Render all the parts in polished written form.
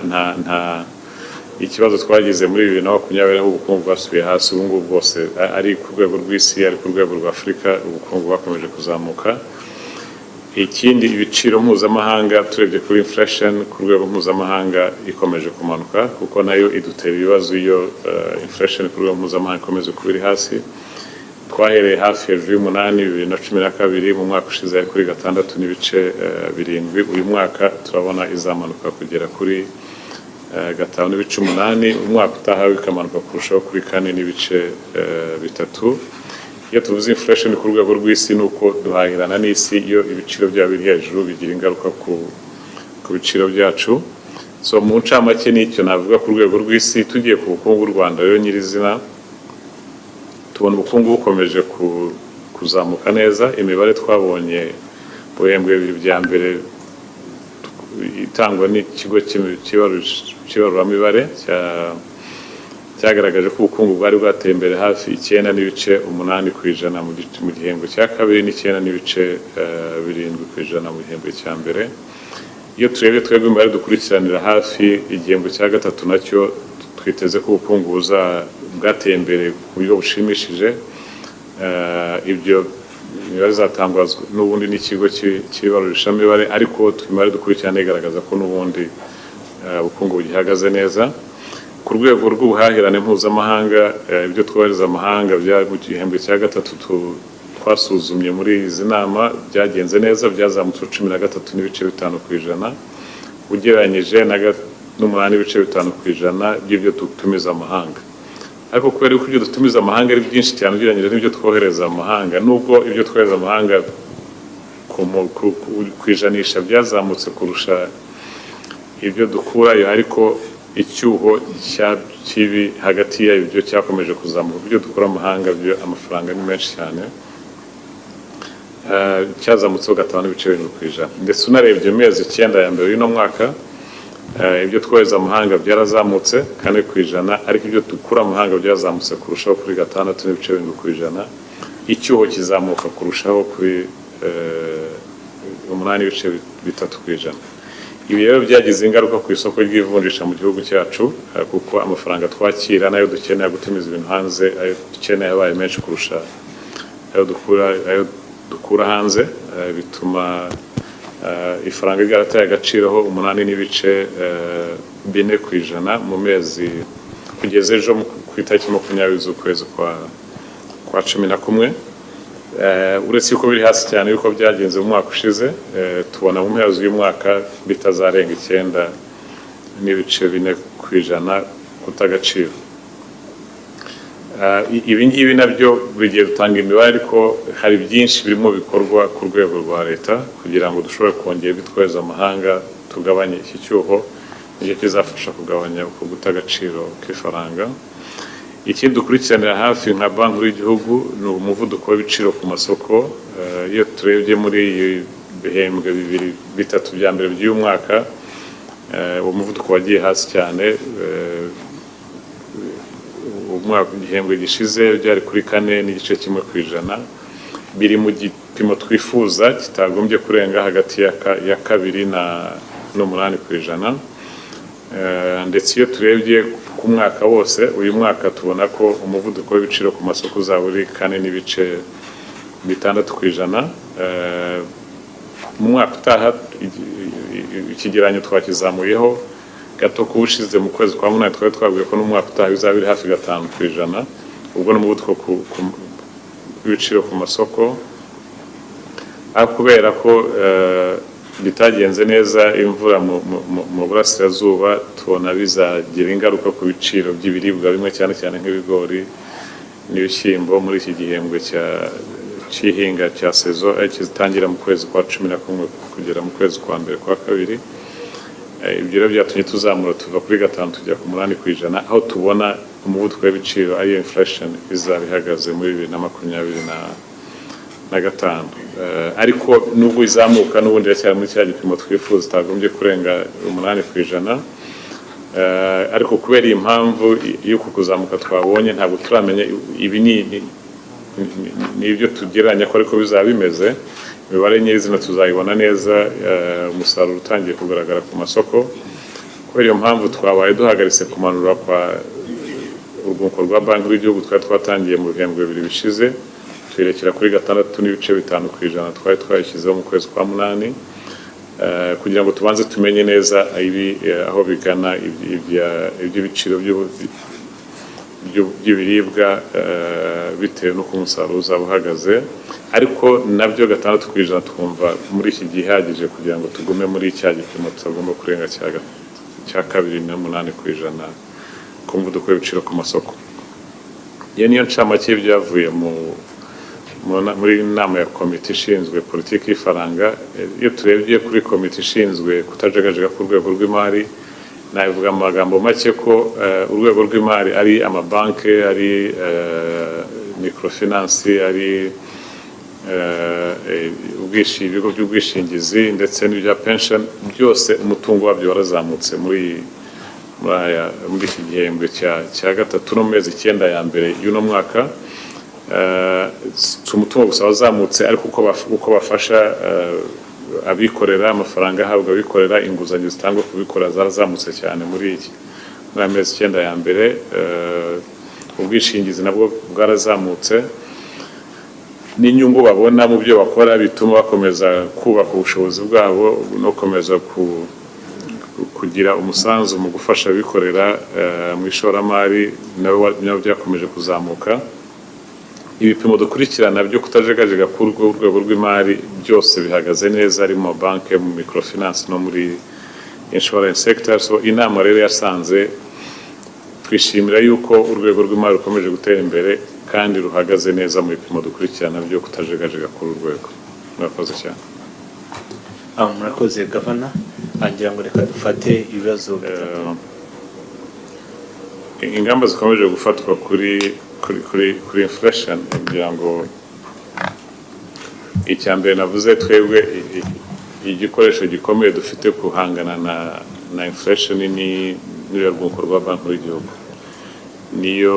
Nta ikibazo twagize muri 2020 aho ubukungu bwasubiye hasi. Ubu ngubu bwose, ari ku rwego rw'isi, ari ku rwego rwa Afurika, ubukungu bwakomeje kuzamuka. Ikindi, ibiciro mpuzamahanga, turebye kuri inflation ku rwego mpuzamahanga, ikomeje kumanuka, kuko nayo idutera ibibazo. Iyo inflation ku rwego mpuzamahanga ikomeje kuba iri hasi, twahereye hafi hejuru y'umunani 2012, mu mwaka ushize yari kuri 6.7, uyu mwaka turabona izamanuka kugera kuri 5.8, umwaka utaha bikamanuka kurushaho kuri 4.3. Iyo tuvuze inflation ku rwego rw'isi, ni uko duhahirana n'isi. Iyo ibiciro byabo biri hejuru, bigira ingaruka ku biciro byacu. So mu ncamake n'icyo navuga ku rwego rw'isi. Tugiye ku bukungu bw'u Rwanda rero nyirizina, tubona ubukungu bukomeje kuzamuka neza. Imibare twabonye mu bihembwe bibiri bya mbere itangwa n'ikigo cy'ibaruramibare cyagaragaje ko ubukungu bwari bwateye imbere hafi 9.8% mu gihembwe cya kabiri, n'9.7% mu gihembwe cya mbere. Iyo turebye twebwe imibare dukurikiranira hafi, igihembwe cya gatatu nacyo twiteze ko ubukungu bwateye imbere ku buryo bushimishije. Ibyo imibare izatangwa n'ubundi n'ikigo cy'ibarurishamibare, ariko imibare dukurikirana igaragaza ko n'ubundi ubukungu bugihagaze neza. Ku rwego rw'ubuhahirane mpuzamahanga, ibyo twohereza amahanga byari mu gihembwe cya gatatu twasuzumye muri izi nama byagenze neza, byazamutse 13.5% ugereranyije n'8.5% by'ibyo dutumiza amahanga. Ariko kubera ko ibyo dutumiza amahanga ari byinshi cyane ugereranyije n'ibyo twohereza amahanga, nubwo ibyo twohereza amahanga ku ijanisha byazamutse kurusha ibyo dukurayo, ariko icyuho kibi hagati y'ibyo cyakomeje kuzamuka. Ibyo dukura amahanga byo amafaranga ni menshi cyane, cyazamutseho 5.7%. Ndetse unarebye mu mezi 9 ya mbere y'uno mwaka, ibyo twohereza amahanga byarazamutse 4%, ariko ibyo dukura amahanga byazamutse kurushaho kuri 6.7%, icyuho kizamuka kurushaho kuri 8.3%. Ibi rero byagize ingaruka ku isoko ry'ivunjisha mu gihugu cyacu, kuko amafaranga twakira n'ayo dukeneye gutumiza ibintu hanze, ayo dukeneye yabaye menshi kurusha ayo dukura hanze, bituma ifaranga ryarataye agaciro ho 8.4% mu mezi kugeza ejo ku itariki 20 z'ukwezi kwa 11. Uretse yuko biri hasi cyane yuko byagenze mu mwaka ushize, tubona mu mpera z'uyu mwaka bitazarenga 9.4% kuta agaciro. Ibi ngibi nabyo buri gihe dutanga imibare, ariko hari byinshi birimo bikorwa ku rwego rwa leta kugira ngo dushobore kongera ibyo twohereza amahanga, tugabanye iki cyuho. Nicyo kizafasha kugabanya uko guta agaciro k'ifaranga. Ikindi dukurikiranira hafi nka Banki Nkuru y'Igihugu ni umuvuduko w'ibiciro ku masoko. Iyo turebye muri ibi bihembwe bibiri bitatu bya mbere by'uyu mwaka, uwo muvuduko wagiye hasi cyane. Umwaka, igihembwe gishize byari kuri 4.1%, biri mu gipimo twifuza kitagombye kurenga hagati ya 2 n'8%. Ndetse iyo turebye ku mwaka wose, uyu mwaka tubona ko umuvuduko w'ibiciro ku masoko uzaba uri 4.6%. Mu mwaka utaha ikigereranyo twakizamuyeho gato. Kuba ushize mu kwezi kwa munani twari twabwiye ko n'umwaka utaha bizaba biri hafi 5%. Ubwo n'umuvuduko w'ibiciro ku masoko. Ariko kubera ko bitagenze neza, imvura mu burasirazuba, tubona bizagira ingaruka ku biciro by'ibiribwa bimwe, cyane cyane nk'ibigori n'ibishyimbo, muri iki gihembwe cy'ihinga cya saison kitangira mu kwezi kwa 11 kugera mu kwezi kwa mbere kwa kabiri. Ibyo rero byatumye tuzamura, tuva kuri 5 tujya ku 8%, aho tubona umuvuduko w'ibiciro, ariyo inflation, izaba ihagaze muri 2025. Ariko nubwo izamuka, n'ubundi iracyari muri cya gipimo twifuza itagombye kurenga 8%. Ariko kubera iyi mpamvu y'uku kuzamuka twabonye, ntabwo turamenya, ibi ni ibyo tugereranya ko ariko bizaba bimeze. Imibare nyirizina tuzayibona neza umusaruro utangiye kugaragara ku masoko, ko Kubera iyo mpamvu twabaye duhagaritse kumanura kwa urwunguko rwa Banki Nkuru y'Igihugu twari twatangiye mu bihembwe 2 bishize, tuyerekera kuri 6.5% twari twayishyizeho mu kwezi kwa munani, kugira ngo tubanze tumenye neza ibi aho bigana iby'ibiciro by'ibiribwa bitewe n'uko umusaruro uzaba uhagaze. Ariko nabyo 6% twumva muri iki gihe ihagije kugira ngo tugume muri cya gipimo tutagomba kurenga cya 2.8% ku muvuduko w'ibiciro ku masoko. Iyo niyo ncamake y'ibyavuye muri inama ya komite ishinzwe politiki y'ifaranga. Iyo turebye kuri komite ishinzwe kutajegajega ku rwego rw'imari, nabivuga mu magambo make ko urwego rw'imari ari amabanki, ari microfinance, ari ibigo by'ubwishingizi ndetse n'ibya pension, byose umutungo wabyo warazamutse muri iki gihembwe cya gatatu no mu mezi 9 ya mbere y'uno mwaka. Si umutungo gusa wazamutse, ariko uko bafasha abikorera, amafaranga ahabwa abikorera, inguzanyo zitangwa ku bikorera zarazamutse cyane muri aya mezi 9 ya mbere. Ubwishingizi nabwo bwarazamutse, n'inyungu babona mu byo bakora bituma bakomeza kubaka ubushobozi bwabo no gukomeza kugira umusanzu mu gufasha abikorera mu ishoramari nabo byakomeje kuzamuka. Ibipimo dukurikirana byo kutajegajega ku rwego rw'imari byose bihagaze neza, ari mu mabanki, mu microfinance no muri insurance sector. So inama rero yasanze twishimira yuko urwego rw'imari rukomeje gutera imbere kandi ruhagaze neza mu bipimo dukurikirana byo kutajegajega kuri uru rwego. Murakoze cyane. Murakoze, Governor. Ngira ngo reka dufate ibibazo bitatu. Ingamba zikomeje gufatwa kuri inflation, kugira ngo icya mbere navuze, twebwe igikoresho gikomeye dufite guhangana na inflation ni n'urwunguko rwa Banki Nkuru y'Igihugu. Niyo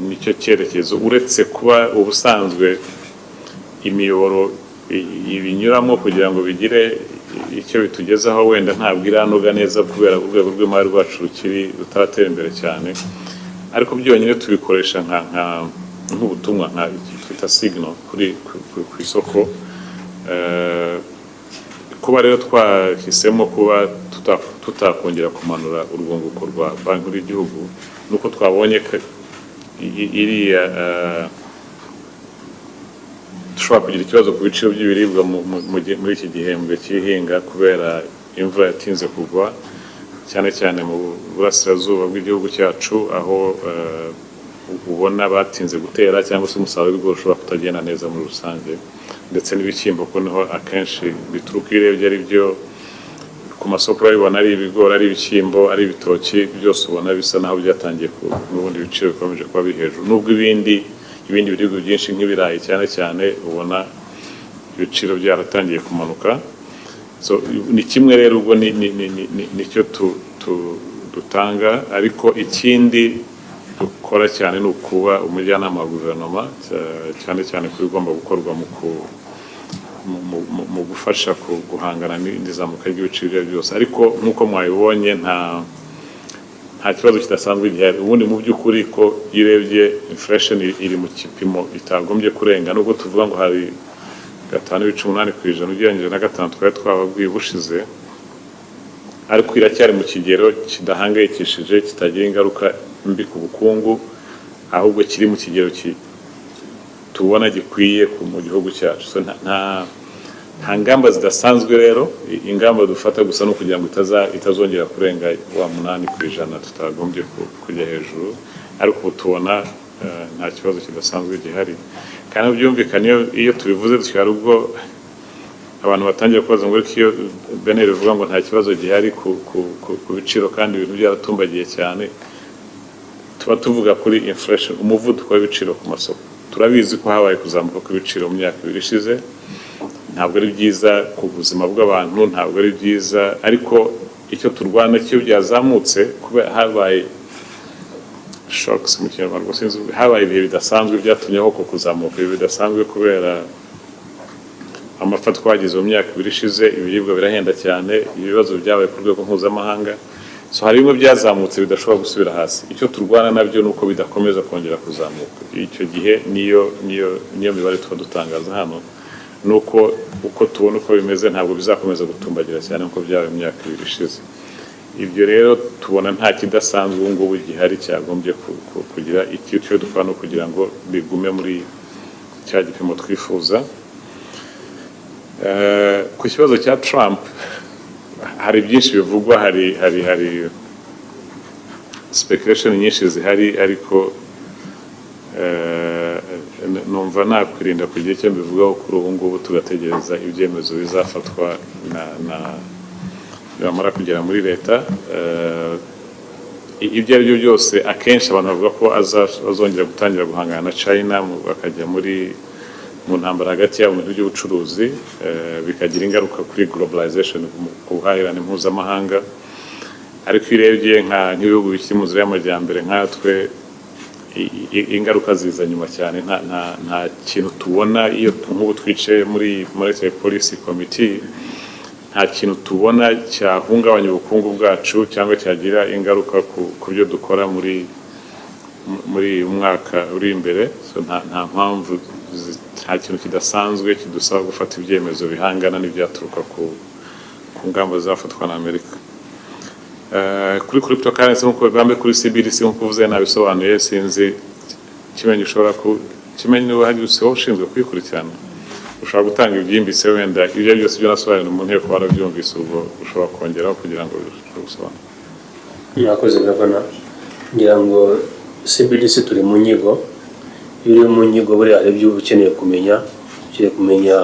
nicyo cyerekezo, uretse kuba ubusanzwe imiyoboro ibinyuramo kugira ngo bigire icyo bitugezaho wenda ntabwo iranoga neza kubera urwego rw'imari rwacu rukiri rutaratera imbere cyane, ariko byonyine tubikoresha nk'ubutumwa, nka twita signal ku isoko. Kuba rero twahisemo kuba tutakongera kumanura urwunguko rwa Banki Nkuru y'Igihugu, nuko twabonye ko iriya dushobora kugira ikibazo ku biciro by'ibiribwa muri iki gihembwe cy'ihinga kubera imvura yatinze kugwa, cyane cyane mu burasirazuba bw'igihugu cyacu, aho ubona batinze gutera cyangwa se umusaruro w'ibigori ushobora kutagenda neza muri rusange, ndetse n'ibishyimbo, ko niho akenshi bituruka. Iyo urebye ari byo ku masoko urabibona, ari ibigori, ari ibishyimbo, ari ibitoki, byose ubona bisa naho byatangiye n'ubundi ibiciro bikomeje kuba biri hejuru, nubwo ibindi biribwa byinshi nk'ibirayi cyane cyane ubona ibiciro byaratangiye kumanuka. So ni kimwe rero, ubwo ni nicyo dutanga. Ariko ikindi dukora cyane ni ukuba umujyanama wa guverinoma, cyane cyane ku bigomba gukorwa mu gufasha guhangana n'izamuka ry'ibiciro ibyo ari byo byose. Ariko nk'uko mwabibonye, nta kibazo kidasanzwe gihari. Ubundi mu by'ukuri ko iyo urebye inflation iri mu gipimo itagombye kurenga, nubwo tuvuga ngo hari 5.8% ugereranyije na 5 twari twababwiye ubushize, ariko iracyari mu kigero kidahangayikishije, kitagira ingaruka mbi ku bukungu, ahubwo kiri mu kigero tubona gikwiye mu gihugu cyacu. So, nta ngamba zidasanzwe rero. Ingamba dufata gusa ni ukugira ngo itazongera kurenga wa 8% tutagombye kujya hejuru. Ariko ubu tubona nta kibazo kidasanzwe gihari. Kandi byumvikane, iyo tubivuze dutyo, hari ubwo abantu batangira kubaza ngo ariko iyo BNR ivuga ngo nta kibazo gihari ku biciro kandi ibintu byaratumbagiye cyane, tuba tuvuga kuri inflation, umuvuduko w'ibiciro ku masoko. Turabizi ko habaye kuzamuka kw'ibiciro mu myaka 2 ishize. Ntabwo ari byiza ku buzima bw'abantu, ntabwo ari byiza, ariko icyo turwana cyo byazamutse kubera habaye shocks mu Kinyarwanda sinzi, habaye ibihe bidasanzwe byatumye ko kuzamuka, ibihe bidasanzwe kubera amapfa twagize mu myaka 2 ishize, ibiribwa birahenda cyane, ibibazo byabaye ku rwego mpuzamahanga. So hari bimwe byazamutse bidashobora gusubira hasi. Icyo turwana nabyo ni uko bidakomeza kongera kuzamuka. Icyo gihe niyo mibare tuba dutangaza hano, ni uko uko tubona uko bimeze, ntabwo bizakomeza gutumbagira cyane nk'uko byabaye mu myaka 2 ishize. Ibyo rero tubona nta kidasanzwe ubu ngubu gihari cyagombye kugira icyo dukora, ni ukugira ngo bigume muri cya gipimo twifuza. Ku kibazo cya Trump hari byinshi bivugwa, hari speculation nyinshi zihari, ariko numva nakwirinda kugira icyo mbivugaho kuri ubu ngubu, tugategereza ibyemezo bizafatwa na nibamara kugera muri leta. Ibyo ari byo byose, akenshi abantu bavuga ko azongera gutangira guhangana na China, bakajya mu ntambara hagati yabo mu bintu by'ubucuruzi, bikagira ingaruka kuri globalization, ku buhahirane mpuzamahanga. Ariko iyo urebye nk'ibihugu bikiri mu nzira y'amajyambere nkatwe, ingaruka ziza nyuma cyane. Nta kintu tubona iyo nk'ubu twicaye muri Monetary Policy Committee, nta kintu tubona cyahungabanya ubukungu bwacu cyangwa cyagira ingaruka ku byo dukora muri uyu mwaka uri imbere. So nta mpamvu nta kintu kidasanzwe kidusaba gufata ibyemezo bihangana n'ibyaturuka ku ngamba zafatwa na Amerika. Kuri cryptocurrency, nk'uko bambe kuri CBDC, nk'uko uvuze, nabisobanuye. Sinzi Kimenyi, ushobora ku Kimenyi niba hari wowe ushinzwe kubikurikirana, ushobora gutanga ibyimbitse. Wenda ibyo byose ibyo nasobanuye mu nteko barabyumvise, ubwo ushobora kongeraho kugira ngo birusheho gusobanuka. Murakoze, Gavana. Ngira ngo CBDC turi mu nyigo. Iyo uri mu nyigo, buriya hari ibyo uba ukeneye kumenya. Ukeneye kumenya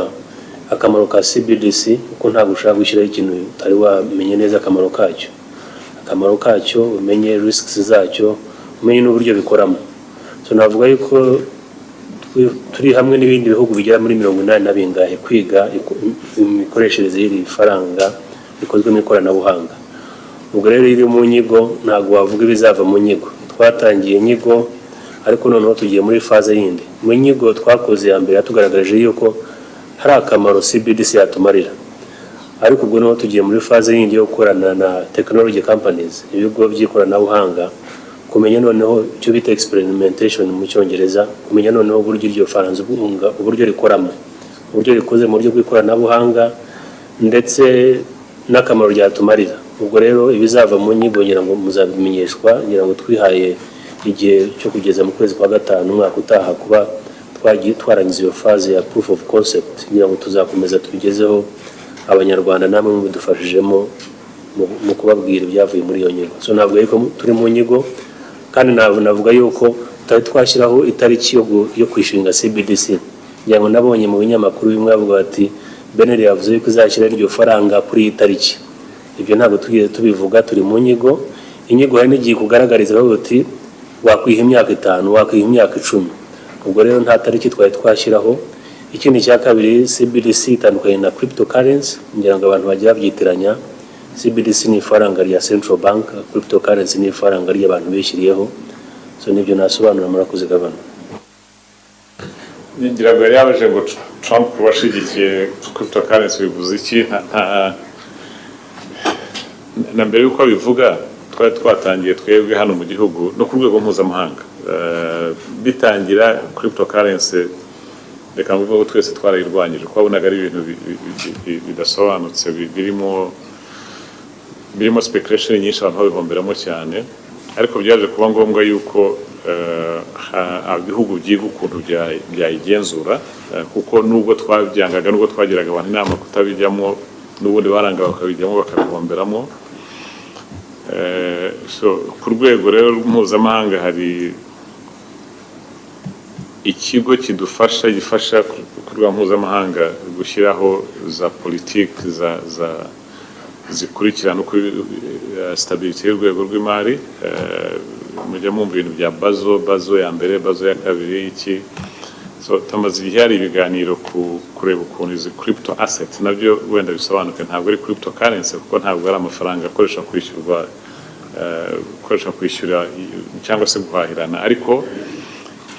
akamaro ka CBDC, kuko ntabwo ushobora gushyiraho ikintu utari wamenye neza akamaro kacyo, umenye risks zacyo, umenye n'uburyo bikoramo. So navuga yuko turi hamwe n'ibindi bihugu bigera muri 80 na bingahe kwiga imikoreshereze y'iri faranga rikozwe mu ikoranabuhanga. Ubwo rero iyo uri mu nyigo, ntabwo wavuga ibizava mu nyigo. Twatangiye inyigo, ariko noneho tugiye muri phase yindi. Mu nyigo twakoze ya mbere yatugaragarije yuko hari akamaro CBDC yatumarira, ariko ubwo noneho tugiye muri phase yindi yo gukorana na technology companies, ibigo by'ikoranabuhanga, kumenya noneho icyo bita experimentation mu Cyongereza, kumenya noneho uburyo iryo faranga uburyo rikoramo, uburyo rikoze mu buryo bw'ikoranabuhanga, ndetse n'akamaro ryatumarira. Ubwo rero ibizava mu nyigo ngira ngo muzabimenyeshwa. Ngira ngo twihaye igihe cyo kugeza mu kwezi kwa gatanu umwaka utaha kuba twagiye twarangiza iyo phase ya proof of concept. Ngira ngo tuzakomeza tubigezeho Abanyarwanda, namwe mubidufashijemo mu kubabwira ibyavuye muri iyo nyigo. So ntabwo ariko turi mu nyigo, kandi ntabwo navuga yuko tutari twashyiraho itariki yo kwishinga CBDC. Ngira ngo nabonye mu binyamakuru bimwe bavuga bati BNR yavuze yuko izashyira iryo faranga kuri iyi tariki. Ibyo ntabwo tugeze tubivuga, turi mu nyigo. Inyigo hari n'igihe kugaragariza bavuga uti wakwiha imyaka 5, wakwiha imyaka 10. Ubwo rero nta tariki twari twashyiraho. Ikindi cya kabiri, CBDC itandukanye na cryptocurrency. Ngira ngo abantu bajya babyitiranya. CBDC ni ifaranga rya central bank, cryptocurrency ni ifaranga ry'abantu bishyiriyeho. So nibyo nasobanura. Murakoze, Gavana. Ngira ngo yari yabaje ngo Trump kuba ashyigikiye cryptocurrency bivuze iki? Na mbere y'uko abivuga twari twatangiye twebwe hano mu gihugu no ku rwego mpuzamahanga. Bitangira cryptocurrency, reka mvuge ko twese twarayirwanyije, kuko wabonaga ari ibintu bidasobanutse, birimo speculation nyinshi, abantu babihomberamo cyane. Ariko byaje kuba ngombwa yuko ibihugu byiga ukuntu byayigenzura, kuko nubwo twabyangaga, nubwo twagiraga abantu inama kutabijyamo, n'ubundi baranga bakabijyamo bakabihomberamo. So ku rwego rero mpuzamahanga hari ikigo kidufasha, gifasha ku rwego mpuzamahanga gushyiraho za politiki za zikurikirana uko stability y'urwego rw'imari. Mujya mwumva ibintu bya Basel, Basel ya mbere, Basel ya kabiri, iki. So tumaze igihe hari ibiganiro ku kureba ukuntu izi crypto asset nabyo wenda bisobanuke. Ntabwo ari cryptocurrency, kuko ntabwo ari amafaranga akoresha kwishyurwa, akoresha kwishyura cyangwa se guhahirana. Ariko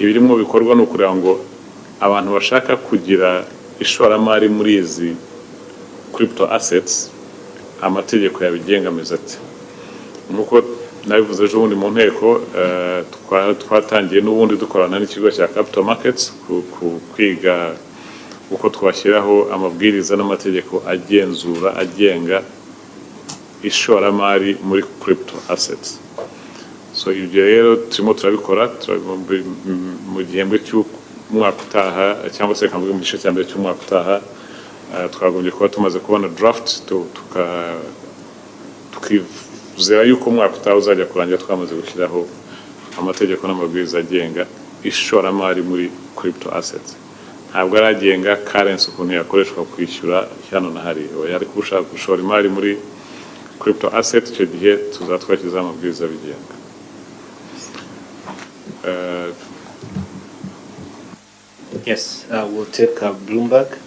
ibirimo bikorwa ni ukureba ngo abantu bashaka kugira ishoramari muri izi crypto assets, amategeko yabigenga ameze ati. Nk'uko nabivuze ejo bundi mu nteko, twatangiye n'ubundi dukorana n'ikigo cya Capital Markets kwiga uko twashyiraho amabwiriza n'amategeko agenzura, agenga ishoramari muri crypto assets. So ibyo rero turimo turabikora mu gihembwe cy'umwaka utaha, cyangwa se reka mvuge mu gice cya mbere cy'umwaka utaha, twagombye kuba tumaze kubona draft, tukizera yuko umwaka utaha uzajya kurangira twamaze gushyiraho amategeko n'amabwiriza agenga ishoramari muri crypto assets. Ntabwo ari agenga currency, ukuntu yakoreshwa kwishyura hano na hariya. Oya, ariko ushaka gushora imari muri crypto asset, icyo gihe tuzaba twashyizeho amabwiriza abigenga. Yes, we'll take Bloomberg.